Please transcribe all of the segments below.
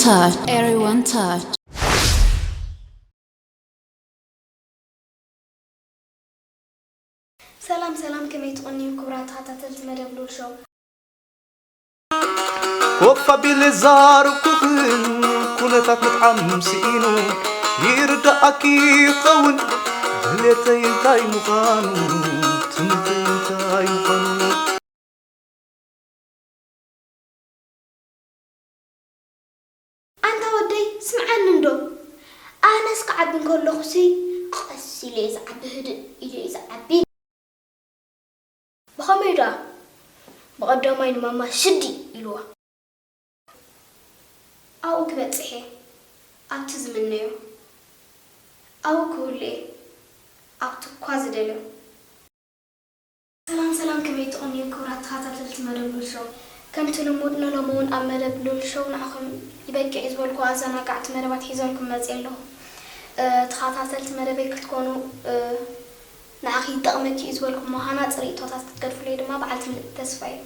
Touch. Everyone touch. ሰላም ሰላም፣ ከመይ ትቕንዩ ክቡራት ተኸታተልቲ መደብ ሉል ሾው? ኮፍ ኣቢለ ዛረብኩኽን ኩነታት ምጥዓም ስኢኑ ይርዳኣኪ ይኸውን ድሌተይ እንታይ ምዃኑ ትምህርተይ እንታይ ምዃኑ። ኣንታ ወደይ ስምዓኒ እንዶ፣ ኣነስ ክዓቢ እንከለኹሲ ቀስ ኢለ እየ ዝዓቢ፣ ህድእ ኢለ እየ ዝዓቢ። ብኸመይ ደኣ? ብቐዳማይ ንማማ ሽዲ ኢልዋ። ኣብኡ ክበጽሕ እየ ኣብቲ ዝምነዮ፣ ኣብኡ ክህሉ እየ ኣብቲ እኳ ዝደልዮ። ሰላም ሰላም፣ ከመይ ትቕንዩ ክቡራት ተኸታተልቲ መደብ ሉል ሾው? ከምቲ ልሙድ ንሎሚ እውን ኣብ መደብ ሉል ሾው ንዓኹም ይበቅዕ እዩ ዝበልኩዎ ኣዘናጋዕቲ መደባት ሒዘልኩም መፅየ ኣለኹ። እ፣ ተኸታተልቲ መደበይ ክትኮኑ፣ እ፣ ንዓኺ ይጠቕመኪ እዩ ዝበልኩሞ ሃናፂ ርእይቶታት ክትገድፉለይ ድማ በዓልቲ ምልእቲ ተስፋ እየ።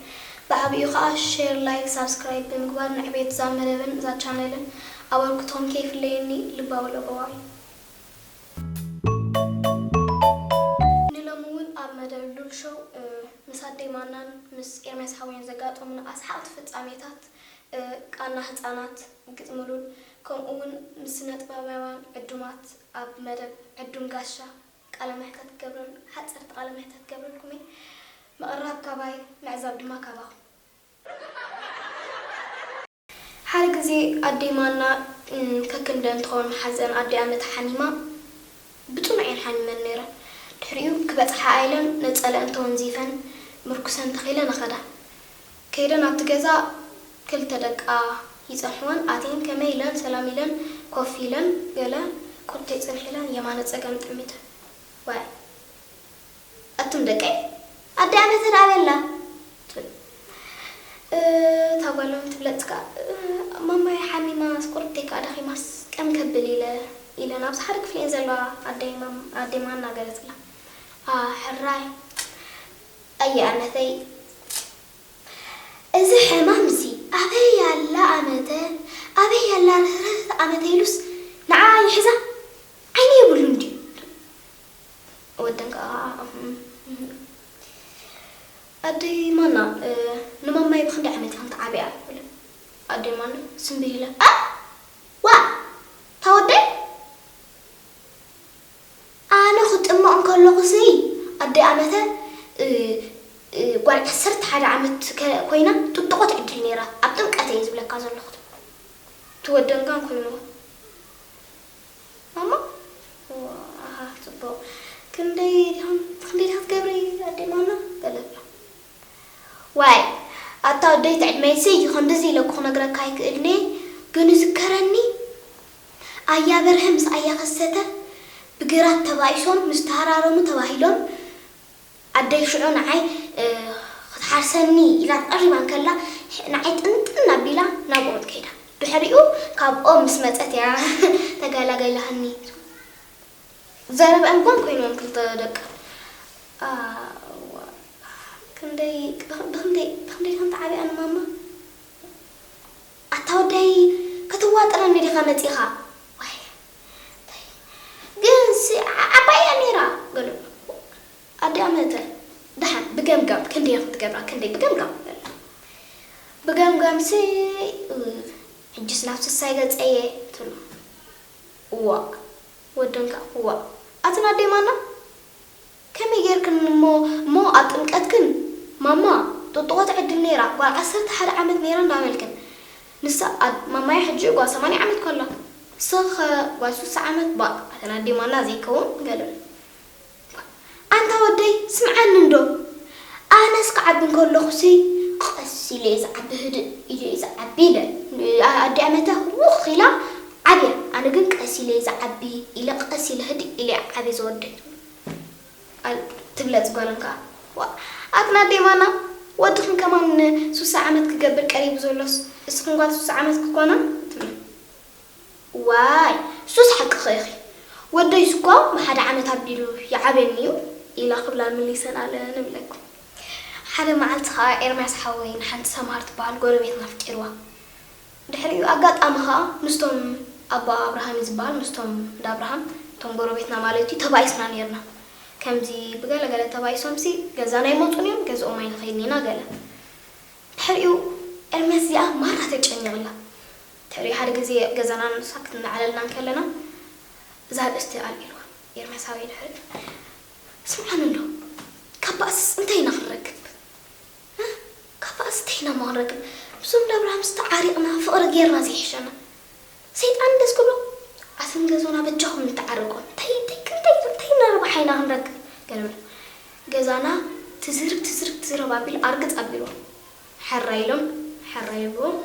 ብዓብዩ ከዓ ሼር፣ ላይክ፣ ሳብስክራይብ ብምግባር ንዕቤት እዛ መደብን እዛ ቻነልን ኣበርክቶኹም ከይፍለየኒ ልባዊ ለበዋ እዩ። ንሎሚ እውን ኣብ መደብ ሉል ሾው፣ እ፣ ምስ ኣደይ ማናን ምስ ኤርምያስ ሓወይን ዘጋጠሙና ኣስሓቕቲ ፍጻሜታት፣ እ፣ ቃና ህጻናት፣ ግጥሚ ሉል፣ ከምኡ እውን ምስ ስነ ጥበባውያን ዕዱማት ኣብ መደብ ዕዱም ጋሻ ቃለ መሕተት ክገብረል-፣ ሓጸርቲ ቃለ መሕተት ክገብረልኩም እየ። ምቕራብ ካባይ፣ ምዕዛብ ድማ ካባኹም። ሓደ ግዜ ኣደይ ማና፣ እም፣ ከክንደን ትኸውን ሓዘን ኣደይ ኣመተ ሓሚማ ብጽኑዕ እየን ሓሚመን ነይረን። ድሕሪኡ ክበጽሓ ኢለን ነጸለአን ተወንዚፈን ምርኩሰን ተኺለን ኣኸዳ። ከይደን ኣብቲ ገዛ ክልተ ደቃ ይጸንሕወን፣ ኣትየን ከመይ ኢለን ሰላም ኢለን ኮፍ ኢለን ገለ ቁርተይ ጽንሕ ኢለን የማነ ጸጋም ጠሚተን። ዋይ ኣቱም ደቀይ ኣደ ኣመተ ደኣ በላ ትብል። እታ ጓሎም ትብለጽካ፣ ማማይ ሓሚማስ ቁርብተይ ከኣ ደኺማስ ቀም ከብል ኢለ ኢለን ኣብዚ ሓደ ክፍሊ እየን ዘለዋ ኣደይ ማም-፣ ኣደይ ማና ገለጽላ። ኣሕራይ ኣየ ኣመተይ እዚ ሕማም እዚ ኣበይ ኣላ ኣመተ ኣበይ ኣላ ርህርህቲ ኣመተ ኢሉስ ንዓ ይሕዛ ዓይኒ የብሉን ድዩ? ወደን ከኣ ኣደይ ማና ንማማይ ብኽንደይ ዓመት ኢኽን ትዓብያ? ኣደይ ማና ስምብል ኢላ ዋ እታ ወደይ ኣነ ክጥመቕ እንከለኹሲ ኣደይ ኣመተ ጓል ዓሰርተ ሓደ ዓመት ኮይና ጥጥቖ ትዕድል ነይራ ኣብ ጥምቀት እየ ዝብለካ ዘለኹ ትወደንካን ኮይንዎ ማማ ኣሃ ጽቡቕ ክንደይ ዲኹም ክንደይ ዲኻ ትገብሪ ኣደይ ማና በለላ ዋይ ኣታ ወደይ ትዕድመይሲ እዩ ክንድዚ ኢለ እኮ ክነግረካ ኣይክእልን እየ ግን ይዝከረኒ ኣያ በርሀ ምስ ኣያ ከሰተ ብግራት ተባኢሶም ምስ ተሃራረሙ ተባሂሎም ኣደይ ሽዑ ንዓይ ክትሓርሰኒ ኢላ ቀሪባ እንከላ ንዓይ ጥንጥን ኣቢላ ናብ ቁሩብ ከይዳ ድሕሪኡ ካብ ኦም ምስ መፀት እያ ተገላጊላትኒ ዘረብአን ጓል ኮይኖም ክልተ ደቀን ኣዋ ክንደይ ብኽንደይ ብኽንደይ ከም ተዓቢኣን ማማ ኣታ ወደይ ክትዋጥረኒ ዲኻ መፂኻ ዋይ ግን ዓባይ እያ ነይራ በሉ ኣደ ኣመተ ደሓን ብገምጋም ክንደይ ክትገብራ ክንደይ ብገምጋም በሉ ብገምጋምሲ ሕጅስ ናብ ስሳይ ገፀየ ትብሎ ዋእ ወደን ከኣ ዋእ ኣትን ኣደይ ማና ከመይ ጌርክን እሞ እሞ ኣብ ጥምቀትክን ማማ ጥጥቖ ትዕድል ነይራ ጓል ዓሰርተ ሓደ ዓመት ነይራ እንዳበልክን ንሳ ማማይ ሕጂ ጓል ሰማንያ ዓመት ኮላ ንስኺ ከ ጓል ሱሳ ዓመት ባእ ኣተን ኣደይ ማና ዘይከውን ገለን ኣንታ ወደይ ስምዓኒ እንዶ ኣነስ ክዓቢ እንከለኹሲ ቀስ ኢለ እየ ዝዓቢ ህድእ ኢለ እየ ዝዓቢ ኢለ ኣዲኣ መተ ውኽ ኢላ ዓብያ ኣነ ግን ቀስ ኢለ እየ ዝዓቢ ኢለ ቀስ ኢለ ህድእ ኢለ እየ ዓብየ ዝወደይ ትብለጽ ጓለን ከኣ ኣትና ኣደይ ማና ወድኽን ከማን ሱሳ ዓመት ክገብር ቀሪቡ ዘሎስ እስኽን ጓል ሱሳ ዓመት ክኾና ትብል ዋይ እሱስ ሓቅኺ ኢኺ ወደይስ እኮ ብሓደ ዓመት ኣቢሉ ይዓብየኒ እዩ ኢላ ክብላ መሊሰን ኣለ ንብለኩም ሓደ መዓልቲ ከኣ ኤርምያስ ሓወይ ንሓንቲ ሰምሃር ትበሃል ጎረቤትና ኣፍቂርዋ ድሕሪኡ ኣጋጣሚ ኸኣ ምስቶም ኣባ ኣብርሃም እዩ ዝበሃል፣ ምስቶም እንዳ ኣብርሃም፣ እቶም ጎረቤትና ማለት እዩ፣ ተባኢስና ነይርና። ከምዚ ብገለገለ ተባኢሶምሲ ገዛና ኣይመጹን እዮም፣ ገዝኦም ኣይንኸይድን ኢና ገለ። ድሕሪኡ ኤርምያስ እዚኣ ማራ ተጨኒቕላ። ድሕሪኡ ሓደ ግዜ ገዛና ንሳ ክትናዓለልና እንከለና እዛ ኣርእስቲ ኣልዒልዋ። ኤርምያስ ኣበይ ድሕሪ? ስምዓኒ እንዶ፣ ካብ ባእስስ እንታይ ኢና ክንረክብ? እ? ካብ ባእሲ እንታይ ኢና እሞ ክንረክብ? ምስዞም እንዳ ኣብርሃምስ ተዓሪቕና ፍቕሪ ጌርና ዘይሕሸና። ሰይጣን ደስ ክብሎ፣ ኣትን ገዞና በጃኹም ንተዓረቆም። እንታይ፣ እንታይ፣ እንታይ፣ እንታይ እናረባሓ ኢና ክንረክብ? ገለ በለ። ገዛና ትዝርግ፣ ትዝርግ፣ ትዝረብ ኣቢሉ ኣርግጽ ኣቢልዎ። ሕራይ ኢሎም፣ ሕራይ ይብልዎም።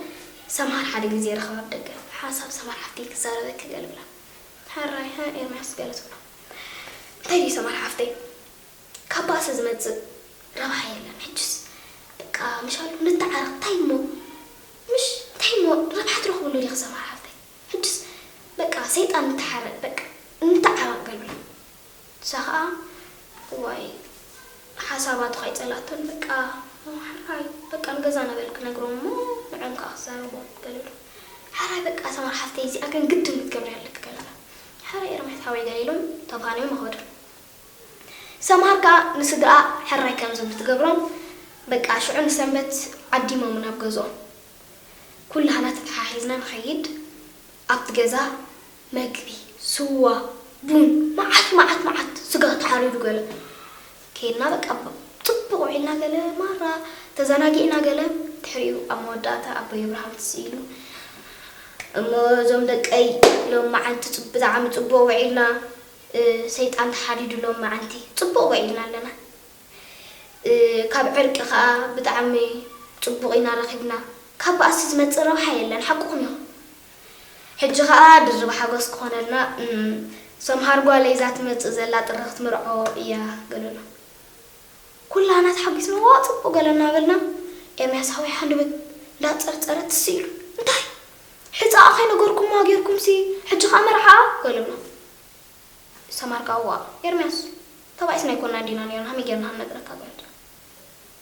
ሰምሃር ሓደ ግዜ ረኸባ ኣብ ደገ። ሓሳብ ሰምሃር ሓፍተይ ክዛረበኪ ገለ ብላ። ሕራይ፣ ሀ፣ ኤርምያስ ገለ ትብሎ። እንታይ ድዩ ሰምሃር ሓፍተይ? ካብ ባእሲ ዝመጽእ ረብሓ የለን። ሕጅስ በቃ ምሻሉ ንተዓረቕ። እንታይ እሞ? ምሽ፣ እንታይ እሞ ረብሓ ትረኽብሉ ዲኺ ሰምሃር ሓፍተይ? ሕጅስ በቃ ሰይጣን ንተሓረቕ፣ በቃ ንተዓረቕ ገለ ብላ። ንሳ ኸኣ፣ እዋይ፣ ሓሳባቱ ከይጸላእቶን፣ በቃ፣ ሕራይ፣ በቃ፣ ንገዛ ነበል ክነግሮም እሞ፣ ንዕኦም ከኣ ክዛረቦም፣ ገለ ኢሉ። ሕራይ፣ በቃ፣ ሰማር ሓፍተይ፣ እዚኣ ግን ግድን ክትገብርያ ኣለኪ፣ ገለ ኢላ። ሕራይ፣ ኤርምያስ ሓወይ፣ ገለ ኢሎም፣ ተፋንዮም ኸዱ። ሰማር ከኣ ንስድራኣ ሕራይ ከም ዝብል ትገብሮም፣ በቃ፣ ሽዑ ንሰንበት ዓዲሞም ናብ ገዝኦም። ኩላህና ተተሓሒዝና ንኸይድ፣ ኣብቲ ገዛ መግቢ፣ ስዋ፣ ቡን፣ መዓት፣ መዓት፣ መዓት ስጋ ተሓሪዱ ገለ። ከይድና በቃ ጽቡቕ ውዒልና ገለ፣ ማራ ተዘናጊዕና ገለ። ድሕሪኡ ኣብ መወዳእታ ኣቦይ ኣብርሃም ትስ ኢሉ፣ "እሞ እዞም ደቀይ ሎማዓንቲ ጽብ-፣ ብጣዕሚ ጽቡቕ ውዒልና፣ እ፣ ሰይጣን ተሓሪዱ ሎማዓንቲ ጽቡቕ ውዒልና ኣለና። እ፣ ካብ ዕርቂ ኸኣ ብጣዕሚ ጽቡቕ ኢና ረኺብና። ካብ ባእሲ ዝመጽእ ረብሓ የለን፣ ሓቅኹም ኢኹም። ሕጂ ኸኣ ድርብ ሓጎስ ክኾነልና፣ እም፣ ሰምሃር ጓለይ እዛ ትመጽእ ዘላ ጥሪ ክትምርዖ እያ" ገለሎ። ኩላና ተሓጒስና፣ "ዋእ፣ ጽቡቕ" ገለ እናበልና፣ ኤርምያስ ሓወይ ሓንደበት እንዳጸርጸረ ትስ ኢሉ፣ "እንታይ? ሕጻኣ ከይነገርኩማ ጌርኩምሲ፣ ሕጂ ኸኣ መርዓኣ?" ገለና። ሰማር ከኣ፣ "ዋእ ኤርምያስ፣ ተባኢስና ኣይኮናን ዲና ነይርና፣ ከመይ ጌርና ክንነግረካ?" በለት።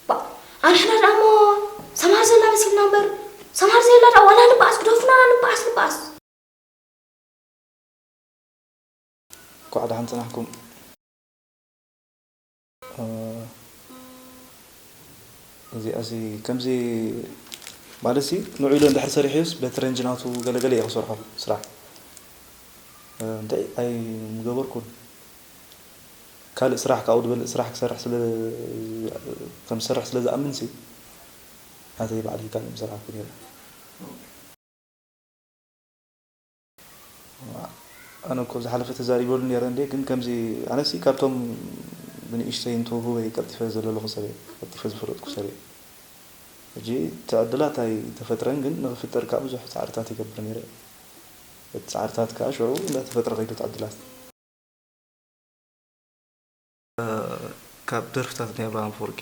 "ባእ፣ ኣንሕና ደኣ እሞ ሰማር ዘላ መሲልና እምበር፣ ሰማር ዘየላ ደኣ ዋላ ንበኣስ፣ ግደፉና፣ ንበኣስ፣ ንበኣስ።" እንኳዕ ደሓን ጸናሕኩም። እ፣ እዚኣሲ ከምዚ ማለትሲ ንዑ ኢለ እንድሕር ሰሪሐዮስ በቲ ረንጅ ናቱ ገለገለ እየ ክሰርሖ ስራሕ። እ፣ እንታይ ኣይምገበርኩን። ካልእ ስራሕ ካብኡ ዝበልጽ ስራሕ ክሰርሕ ስለ፣ ከም ዝሰርሕ ስለ ዝኣምንሲ፣ ናተይ ባዕለይ ካልእ ምሰርሓኩ ነይረ። ኣነ እኮ ዝሓለፈ ተዛሪበሉ ነይረ እንዴ፣ ግን ከምዚ ኣነሲ ካብቶም ብንእሽተይ እንተውህበይ ቀልጢፈ ዘለኹ ሰብ እየ፣ ቀልጢፈ ዝፈለጥኩ ሰብ እየ። ሕጂ እቲ ዕድላት ኣይተፈጥረን፣ ግን ንኽፍጠር ከዓ ብዙሕ ጻዕርታት ይገብር ነይረ። እቲ ጻዕርታት ከዓ ሽዑ እንዳተፈጥረ ከይዱ እቲ ዕድላት። ካብ ደርፍታት ናይ ኣብርሃም ኣፈወርቂ።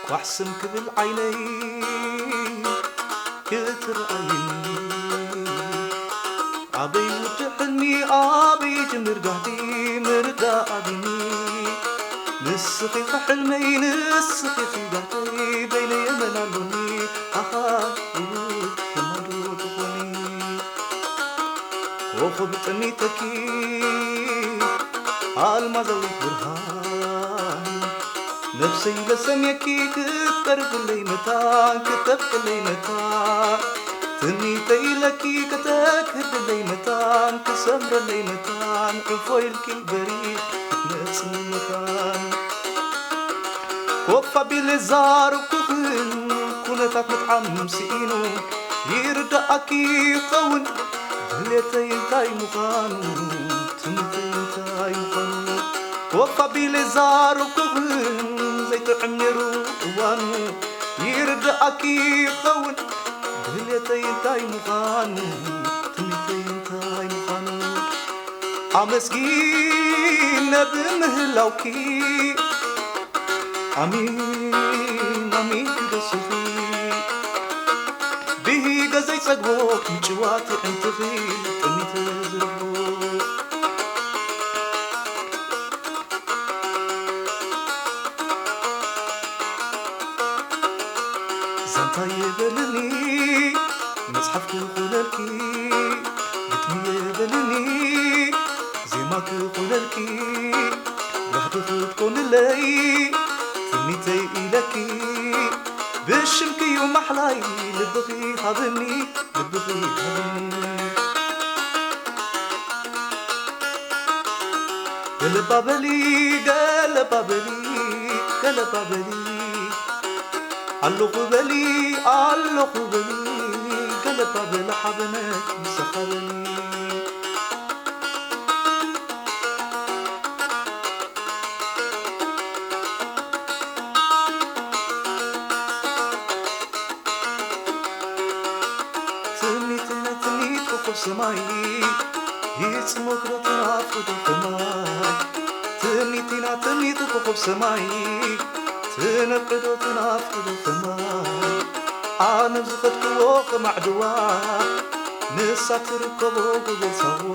ኳሕስም ክብል ዓይነይ ክትረኣይኒ፣ ኣበይ ውድእ ሕልሚ፣ ኣበይ ጅምር ጋህዲ ምርዳእ ኣብኒ። ንስኺ ኸ ሕልመይ፣ ንስኺ ኺዳተይ፣ በይነይ የመን ኣሎኒ፣ ኣኻ ውድ ማዶ ትኾኒ። ኮኾብ ጠሚተኪ ኣልማዛዊት ብርሃን፣ ነብሰይ ለሰምየኪ ክትቀርብለይ መታን፣ ክተፍቅለይ መታን፣ ትምኒተይ ኢለኪ ከተክብለይ መታን፣ ክሰምረለይ መታን፣ ዕፎ ኢልኪ በሪ ክትመጽኒ መታን። ኮፍ ኣቢለ ዛረብኩኽን ኩነታት ምጥዓም ስኢኑ፣ ይርድኣኪ ይኸውን ድሌተይ እንታይ ምዃኑ፣ ትምኒተይ እንታይ ምዃኑ። ኮፍ ኣቢለ ዛረብኩኽን ዘይጥዕም ነይሩ እዋኑ፣ ይርድኣኪ ይኸውን ድሌተይ እንታይ ምዃኑ፣ ትምኒተይ እንታይ ምዃኑ። ኣመስጊነ ብምህላውኪ፣ ኣሚን ኣሚን ክደስኺ፣ ብሂገ ዘይጸግቦ ምጭዋት የዕንትኺ፣ ጥሚት ዝረግቦ። እንታይ ይበልኒ መጽሓፍ ክኾነልኪ፣ ግጥሚ ይበልኒ ዜማ ክኾነልኪ፣ ጋህዲ ክትኮንለይ ትምኒተይ ኢለኪ፣ ብሽምኪ እዩ ማሕላይ ልብኺ ሃብኒ፣ ልብኺ ሃብኒ። ገለባ በሊ፣ ገለባ በሊ፣ ገለባ በሊ፣ ኣለኹ በሊ፣ ኣለኹ በሊ፣ ገለባ በሊ ሓበነ ምሳኻ በሊ። ትምኒትና ትምኒት ኮኾብ ሰማይ፣ ይጽሞክ ዶ ትናፍቕ ዶ ከማይ? ትምኒትና ትምኒት ኮኾብ ሰማይ፣ ትነፍቕ ዶ ትናፍቕ ዶ ከማይ? ኣነ ዝኸድክዎ ከማዕድዋ፣ ንሳ ትርከቦ ጎቦ ሳዋ።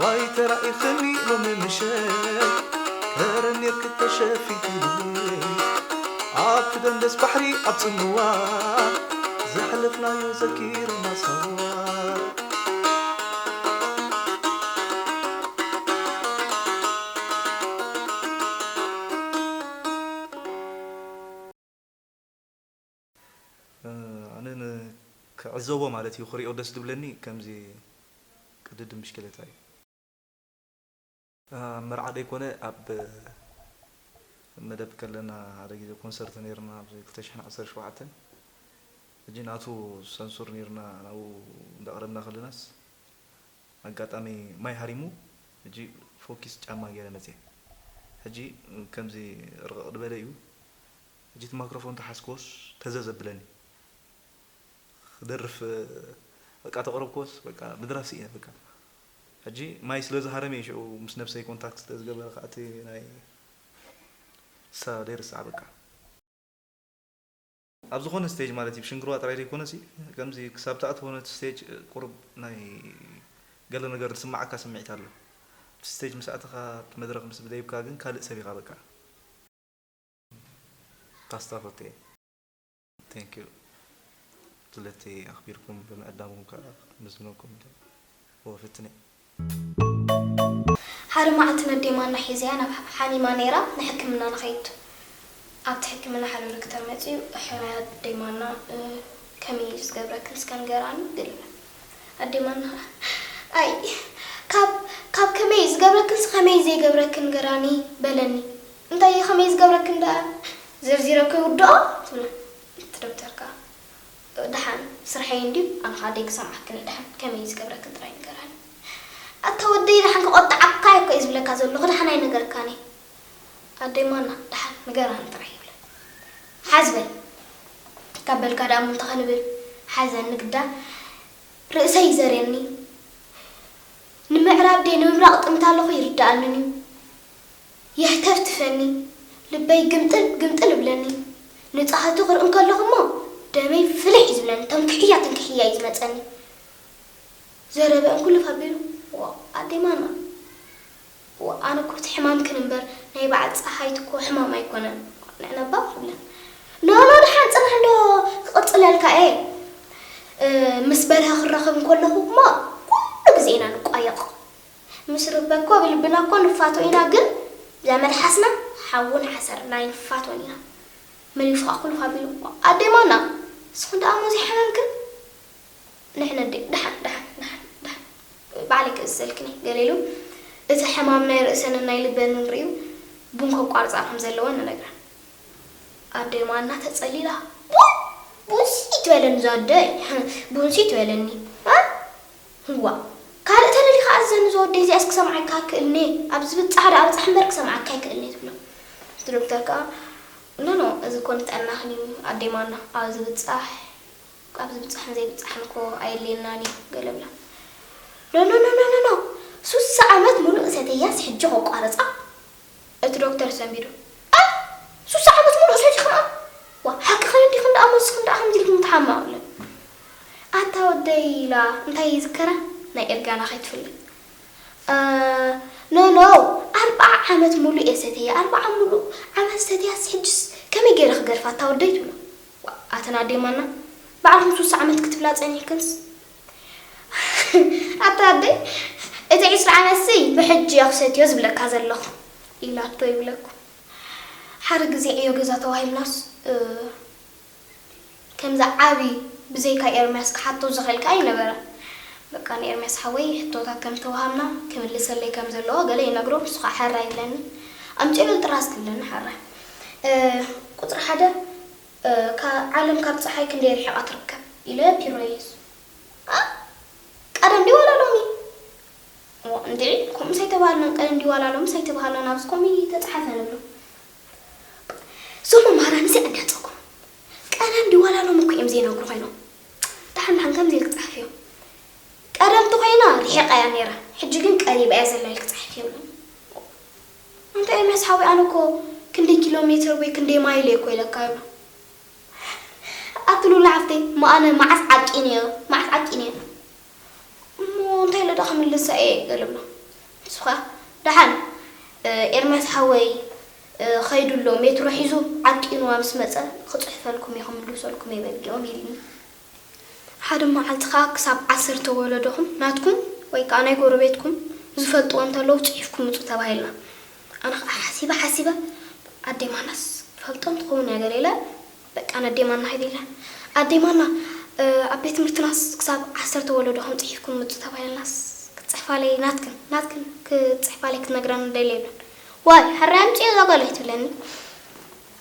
ዋይ ተራኢኽኒ ሎሚ ምሸት፣ ከረን ኔርኪ ተሸፊንኪ ብለይ። ኣብቲ ደንደስ ባሕሪ ኣብ ጽምዋ፣ ዘሕለፍናዮ ዘኪርና ሳዋ። ኣነ ን-፣ ክዕዘቦ ማለት እዩ፣ ክሪኦ ደስ ዝብለኒ ከምዚ ቅድድም ብሽክለታ እዩ። ኣብ መርዓ ደይኮነ ኣብ መደብ ከለና ሓደ ግዜ ኮንሰርት ነይርና ኣብ ክልተ ሽሕን ዓሰርተ ሸውዓተን። ሕጂ ናቱ ሰንሱር ነይርና ናብኡ እንዳቕረብና ከለናስ ኣጋጣሚ ማይ ሃሪሙ፣ ሕጂ ፎኪስ ጫማ ገይረ መፅየ። ሕጂ ከምዚ ርቕቕ ዝበለ እዩ። ሕጂ እቲ ማይክሮፎን ተሓዝክዎስ ተዘ ዘብለኒ። ክደርፍ በቃ ተቕረብክዎስ በቃ ምድራፍ ስኢነ በቃ። ሕጂ ማይ ስለ ዝሃረመ እዩ ሽዑ ምስ ነብሰይ ኮንታክት ስለ ዝገበረ ከዓ እቲ ናይ እሳ ደይርስዓ በቃ። ኣብ ዝኾነ ስቴጅ ማለት እዩ፣ ብሽንግርዋ ጥራይ ዘይኮነሲ፣ ከምዚ ክሳብ ትኣትዎ ነቲ ስቴጅ ቁሩብ ናይ ገለ ነገር ዝስምዓካ ስምዒት ኣሎ። እቲ ስቴጅ ምስ ኣተኻ፣ ኣብቲ መድረኽ ምስ ብደይብካ ግን ካልእ ሰብ ኢኻ በቃ። ፓስታ ፈትየ። Thank you። ስለቲ ኣኽቢርኩም ብምዕዳምኩም ከዓ ክምስግነኩም ወፍትኒ። ሓደ መዓልቲ ነዴ ማና ሒዘያ ናብ ሓኒማ ነይራ ንሕክምና ንኸይድ። ኣብቲ ሕክምና ሓደ ዶክተር መጺኡ፣ "ሕራይ ኣዴ ማና፣ እ፣ ከመይ እዩ ዝገብረክን እስከ ንገራኒ?" ገለ። ኣዴ ማና፣ "ኣይ፣ ካብ፣ ካብ ከመይ እዩ ዝገብረክንስ ከመይ እዩ ዘይገብረክን ንገራኒ?" በለኒ። "እንታይ እዩ ከመይ ዝገብረክን ደኣ? ዘርዚረ ከይውድኦ?" ትብሎ። እቲ ዶክተር ከኣ፣ "ደሓን ስርሐይ እንድዩ፣ ኣነ ኸኣ ደይ ክሰምዓክን እየ፣ ደሓን ከመይ እዩ ዝገብረክን ጥራይ ንገራኒ። ኣታ ወደይ ደሓን ክቆጥዓካ እኮ እየ ዝብለካ ዘለኹ፣ ደሓን ኣይነገርካን እየ። ኣደይ ማና ደሓን ንገራኒ ጥራይ" ይብለ። ሓዝ በል ካብ በልካ ደኣ እሞ እንታይ ክንብል፣ ሓዘኒ ግዳ ርእሰይ ይዘርየኒ። ንምዕራብ ደይ ንምብራቕ ጥምት ኣለኹ ይርድኣንን እዩ። የህተፍትፈኒ፣ ልበይ ግምጥል ግምጥል እብለኒ። ንጻህቱ ክርኢ እንከለኹ እሞ ደመይ ፍልሕ እዩ ዝብለኒ፣ ተንክሕያ ተንክሕያ እዩ ዝመጸኒ። ዘረበአን ኩሉ ፋቢሉ፣ "ዋ፣ ኣደይ ማና፣ ዋ፣ ኣነ እኮ እቲ ሕማምክን እምበር ናይ በዓል ጸሃይት እኮ ሕማም ኣይኮነን። ንዕነባ" ይብለን። "ኖ፣ ኖ፣ ደሓን ጽናሕ እንዶ ክቕጽለልካ እየ። እ፣ ምስ በርሀ ክራኸብ እንከለኹ እሞ ኩሉ ግዜ ኢና ንቋየቕ። ምስ ርበኮ ብልብና እኮ ንፋቶ ኢና፣ ግን ብዛ መልሓስና ሓውን ሓሰርን ኣይንፋቶን ኢና" መሊሱ ከዓ ኩሉ ፋቢሉ፣ "ኣደይ ማና፣ ንስኹም ደኣ እሞ ዘይሓመምክን?" "ንሕና ኣደይ፣ ደሓን፣ ደሓን፣ ደሓን፣ ደሓን፣ ባዕለይ ክእዝዘልክን እየ" ገለ ኢሉ፣ እቲ ሕማም ናይ ርእሰንን ናይ ልበንን ርእዩ፣ ቡን ከቋርጻ ከም ዘለወን ንነግረን። ኣደይ ማና ተጸሊላ፣ "ቡን? ቡንሲ ትበለኒ እዛ ኣደይ፣ ቡንሲ ትበለኒ፣ እ?" "እዋ፣ ካልእ ተደሊኻ ኣዘኒ ዝወደይ፣ እዚኣስ ክሰምዓካ ኣይክእልን እየ። ኣብ ዝብጻሕ ደኣ ኣብጻሕ እምበር ክሰምዓካ ኣይክእልን እየ" ትብሎ። እቲ ዶክተር ከኣ፣ "ኖ፣ ኖ፣ እዚ እኮ ንጥዕናኽን እዩ ኣደይ ማና፣ ኣብ ዝብጻሕ፣ ኣብ ዝብጻሕን ዘይብጻሕን እኮ ኣየድልየናን እዩ" ገለ ብላ። "ኖ፣ ኖ፣ ኖ፣ ኖ፣ ኖ፣ ኖ፣ ሱሳ ዓመት ሙሉእ እሰተያስ ሕጂ ከቋርጻ?" እቲ ዶክተር ሰንቢዱ፣ "ኣይ፣ ሱሳ ዓመት ሙሉእ ሰቲኽን? ዋ፣ ሓቅኽን እንዲኽን ደኣ፣ ሞስኽን ደኣ ከምዚ ኢልክን ትሓማቕ?" ኢለ። "ኣታ ወደይ" ኢላ፣ እንታይ ይዝከራ? ናይ እርጋና ከይትፍለጥ። "እ፣ ኖ፣ ኖ፣ ኣርብዓ ዓመት ሙሉእ እየ ሰትየ፣ ኣርብዓ ሙሉእ ዓመት ሰትያስ፣ ሕጅስ ከመይ ገይረ ክገድፋ ኣታ ወደይ?" ትብሎ። ዋ፣ ኣተን ኣዴማና፣ ባዕልኩም ሱሳ ዓመት ክትብላ ጸኒሕክንስ? ኣታ ኣደይ፣ እቲ ዕስራ ዓመትሲ ብሕጂ እየ ክሰትዮ ዝብለካ ዘለኹ ኢላቶ ይብለኩም። ሓደ ግዜ ዕዮ ገዛ ተዋሂብናስ፣ እ፣ ከምዛ ዓቢ ብዘይካ ኤርምያስ ክሓቶ ዝኽእል ከኣ ኣይነበረን። በቃ ንኤርምያስ ሓወይ ሕቶታት ከም ዝተዋሃብና ክምልሰለይ ከም ዘለዎ ገለ ይነግሮ፣ ንሱ ከኣ ሕራይ ይብለኒ። ኣምጺኡሉ ጥራዝ ክብለኒ ሕራይ። እ፣ ቁጽሪ ሓደ፣ እ፣ "ካ-፣ ዓለም ካብ ጸሓይ ክንደይ ርሒቓ ትርከብ?" ኢለ ፒሮ ይሕዝ። ኣ፣ ቀደም ድዩ ዋላ ሎሚ? እዋ፣ እንድዒ፣ ከምኡስ ኣይተባህልናን፣ ቀደም ድዩ ዋላ ሎምስ ኣይተባህልናን፣ ኣብዚ ከምኡ ተጻሓፈ ንብሎ። እዞም መምህራን እዚኣ እንዲያ ጸጉሮም። ቀደም ድዩ ዋላ ሎሚ እኮ እዮም ዘይነግሩ ኮይኖም። ደሓን ደሓን ከምዚ ኢልክ ጸሓፍዮ። ቀደም እንተኾይና ርሒቓ እያ ነይራ፣ ሕጂ ግን ቀሪባ እያ ዘላ ኢልክ ጸሓፍዮ። ኣንታ ኤርምያስ ሓወይ፣ ኣነ እኮ ክንደይ ኪሎ ሜትር ወይ ክንደይ ማይል እየ እኮ ኢለካ ኣሎ። ኣቲ ሉላ ሓፍተይ፣ እሞ ኣነ መዓስ ዓቂነ እየ? መዓስ ዓቂነ እየ? እሞ እንታይ ኢለ ዶ ክምልሳ እየ? ገለ ብሎ። ንሱ ኸኣ፣ ደሓን፣ እ፣ ኤርምያስ ሓወይ፣ እ፣ ኸይዱ ኣሎ፣ ሜትሮ ሒዙ ዓቂንዋ ምስ መጸ ክጽሕፈልኩም እየ፣ ክምልሰልኩም እየ በጊኦም ኢልኒ። ሓደ መዓልቲ ኸኣ ክሳብ ዓሰርተ ወለዶኹም ናትኩም ወይ ከኣ ናይ ጎረቤትኩም ዝፈልጥዎ እንተለዉ ጽሒፍኩም ምጹ ተባሂልና። ኣነ ኸኣ ሓሲበ ሓሲበ ኣደይ ማናስ ትፈልጦም ትኸውን እያ ገለ ኢለ በቃ ነደይ ማና ኸይደ ኢለ፣ ኣደይ ማና፣ እ፣ ኣብ ቤት ትምህርትናስ ክሳብ ዓሰርተ ወለዶኹም ጽሒፍኩም ምጹ ተባሂልናስ ክትጽሕፋለይ ናትክን፣ ናትክን ክትጽሕፋለይ ክትነግረኒ ደልየ ኢለን። ዋይ፣ ሕራይ ኣምጽኦ እዛ ጓል ኣይትብለኒ።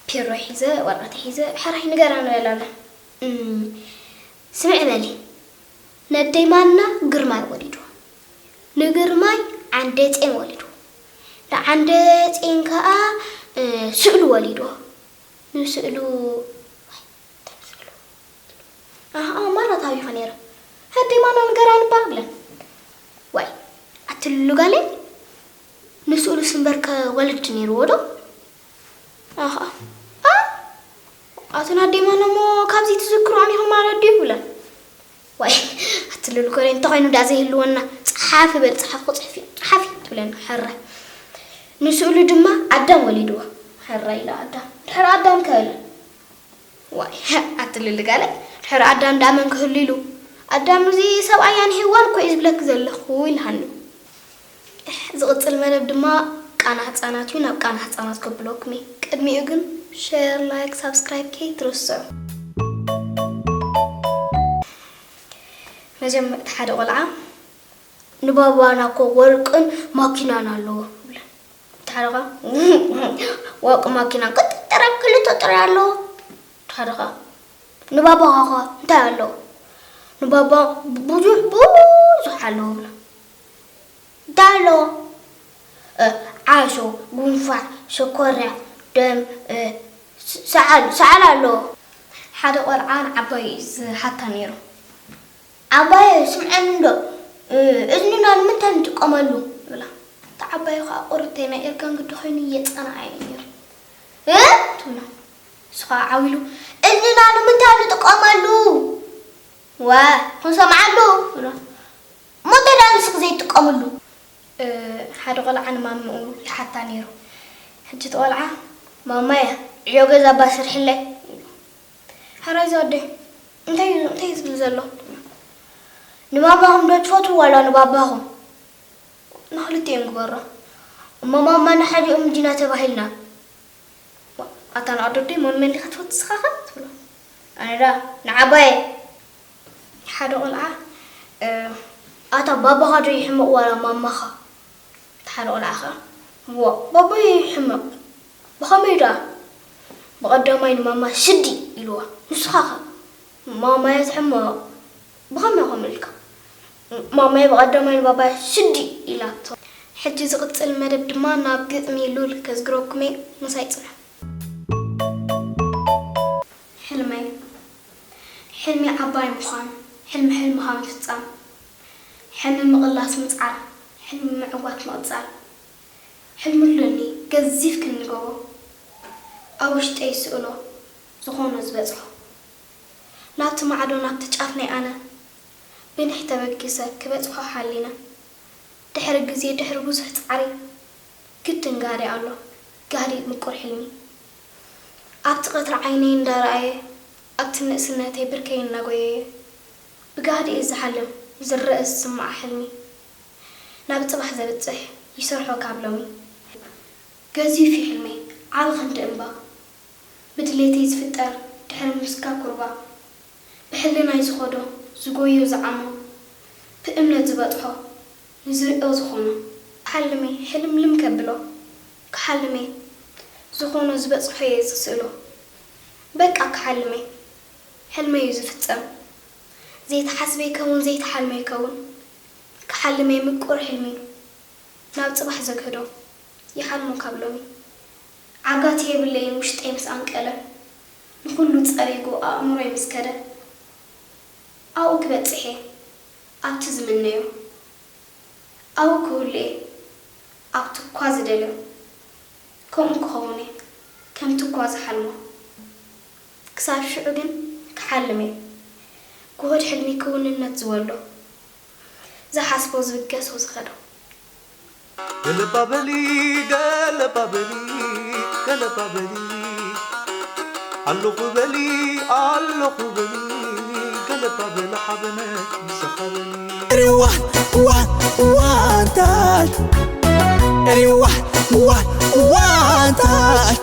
ፒሮ ሒዘ፣ ወረቐት ሒዘ፣ ሕራይ ንገራ ንበል ኣለ። እም፣ ስምዒ በሊ፣ ነደይ ማና ግርማይ ወሊድዎ። ንግርማይ ዓንደጼን ወሊድዎ። ንዓንደጼን ከኣ፣ እ፣ ስእሉ ወሊድዎ። ንስእሉ፣ ዋይ፣ እንታይ ስእሉ? ኣሃ፣ ማራ ታቢኻ ነይረ። ነደይ ማና ንገራ ንባል ብለን። ዋይ፣ ኣትልሉ ጋለይ፣ ንስእሉስ እምበርከ ወለዲ ነይርዎ ዶ? ኣኻ። ኣ? ኣቶ ናዴማን እሞ ካብዚ ትዝክርኦም ኢኹም ማለት ድዩ? ብለን። ዋይ፣ ኣትልሉ ኮለይ፣ እንተኾይኑ ዳ ዘይህልወና፣ ጸሓፊ በል፣ ጸሓፊ ክጽሕፍ እዩ፣ ጸሓፊ ትብለና፣ ሕራይ። ንስእሉ ድማ ኣዳም ወሊድዎ። ሕራይ ኢላ ኣዳም። ድሕሪ ኣዳም ከ በለ። ዋይ፣ ኣትልልጋለ፣ ድሕሪ ኣዳም ደኣ መን ክህሉ ኢሉ? ኣዳም እዚ ሰብኣያን ሄዋን እኮ እዩ ዝብለኪ ዘለኹ ኢልሃኒ። ዝቕጽል መደብ ድማ ቃና ህጻናት እዩ፣ ናብ ቃና ህጻናት ከብለኩም እየ። ቅድሚኡ ግን ሸር፣ ላይክ፣ ሳብስክራይብ ከይትርስዑ። መጀመርታ ሓደ ቆልዓ ንባባና እኮ ወርቅን ማኪናን ኣለዎ። እቲ ሓደ ኸኣ፣ "ወርቂ ማኪና ክልተ ጥራይ፣ ክልተ ጥራይ ኣለዎ?" እቲ ሓደ ኸኣ፣ "ንባባኻ ኸ እንታይ ኣለዎ?" "ንባባ ብዙሕ፣ ብዙሕ ኣለዎ" ብሎ። "እንታይ ኣለዎ?" "እ፣ ዓሶ፣ ጉንፋዕ፣ ሸኮርያ፣ ደም፣ እ፣ ስ-፣ ሰዓል፣ ሰዓል ኣለዎ።" ሓደ ቆልዓ ንዓባዩ እዩ ዝሓታ ነይሩ። "ዓባየ፣ ስምዐኒ እንዶ፣ እ፣ እዝንና ንምንታይ ንጥቀመሉ?" ይብላ። እታ ዓባዩ ኸኣ ቁርተይ ናይ ኤርጋን ግዲ ኾይኑ እየጸንዓ እየ ነይሩ። "እ?" ትብሎ። ንሱ ኸኣ ዓው ኢሉ፣ "እዝንና ንምንታይ ንጥቀመሉ?" "ዋ፣ ክንሰምዓሉ?" ትብሎ። "እሞ እንተ ደኣ ንስኺ ዘይትጥቀምሉ?" እ፣ ሓደ ቆልዓ ንማምኡ ይሓታ ነይሩ። ሕጂ እቲ ቆልዓ፣ "ማማየ፣ ዕዮ ገዛ እባ ስርሕለይ?" ይብሎ። ሕራይ ዝወደይ፣ እንታይ እዩ፣ እንታይ እዩ ዝብል ዘሎ? ንማማኹም ዶ ትፈትዉ ዋላ ንባባኹም? ንኽልቲኦም ግበሮ። እሞ ማማ ንሓዲኦም እንዲና ተባሂልና። ዋ፣ ኣታ ንኣዶደይ ሞን መን ዲኻ ትፈቱ ንስኻ ኸ? ትብሎ። ኣነ ዳ ንዓባየ። ሓደ ቆልዓ፣ እ፣ ኣታ ባባኻ ዶ ይሕመቕ ዋላ ማማኻ? እቲ ሓደ ቆልዓ ኸኣ፣ "እዋ፣ ባባይ ይሕመቕ። ብኸመይ ደኣ?" "ብቐዳማይ ንማማ ስዲ ኢልዋ። ንስኻ ኸ?" "ማማያ ትሕመቕ? ብኸመይ ከምኡ ኢልካ?" "ማማይ ብቐዳማይ ንባባያ ስዲ ኢላቶ።" ሕጂ ዝቕጽል መደብ ድማ ናብ ግጥሚ ሉል ከዝግረኩም እየ፣ ምሳይ ጽንሑ። ሕልመይ። ሕልሚ ዓባይ ምዃን፣ ሕልሚ ሕልምኻ ምፍጻም፣ ሕልሚ ምቕላስ ምጽዓር፣ ሕልሚ ምዕዋት ምቕጻል። ሕልሚ ኣለኒ ገዚፍ ክንገብሮ፣ ኣብ ውሽጠይ ስእሎ ዝኾኖ ዝበጽሖ። ናብቲ ማዕዶ ናብቲ ጫፍ ናይ ኣነ ብንሕ ተበጊሰ ክበጽሖ ሓሊነ። ድሕሪ ግዜ፣ ድሕሪ ብዙሕ ጻዕሪ፣ ግድን ጋህዲ ኣሎ። ጋህዲ ምቁር ሕልሚ። ኣብቲ ቀትሪ ዓይነይ እንዳረኣየ፣ ኣብቲ ንእስነተይ ብርከይ እናጎየየ ብጋህዲ እየ ዝሓልም፣ ዝረአ ዝስማዓ ሕልሚ ናብ ጽባሕ ዘብጽሕ ይሰርሖ ካብ ሎሚ። ገዚፍ እዩ ሕልመይ ዓቢ ክንዲ እምባ፣ ብድሌተይ ዝፍጠር ድሕሪ ምስካብ ኩርባ፣ ብሕልናይ ዝኸዶ ዝጎዮ ዝዓሞ ብእምነት ዝበጽሖ ንዝርእዮ ዝኾኖ። ክሓልም እየ ሕልምልም ከብሎ፣ ክሓልም እየ ዝኾኖ ዝበጽሖ እየ ዝስእሎ። በቃ ክሓልም እየ ሕልመይ እዩ ዝፍጸም። ዘይተሓስበ ይከውን ዘይተሓልመ ይከውን። ክሓልም እየ ምቁር ሕልሚ እዩ ናብ ጽባሕ ዘግህዶ። ይሓልሞ ካብ ሎሚ ዓጋቲ የብለይን ውሽጠይ ምስ ኣንቀለ፣ ንኹሉ ጸሪጉ ኣእምሮይ ምስ ከደ፣ ኣብኡ ክበጽሕ እየ ኣብቲ ዝምነዮ፣ ኣብኡ ክህሉ እየ ኣብቲ እኳ ዝደልዮ፣ ከምኡ ክኸውን እየ ከምቲ እኳ ዝሓልሞ። ክሳብ ሽዑ ግን ክሓልም እየ ጉሁድ ሕልሚ ክውንነት ዝወልዶ፣ ዝሓስቦ ዝብገሶ ዝኸዶ። ገለባ በሊ ገለባ በሊ ገለባ በሊ ኣለኹ በሊ ኣለኹ በሊ ገለባ በሊ ሓበነ ምሳኻ በሊ Everyone, one, one touch. Everyone, one, one touch.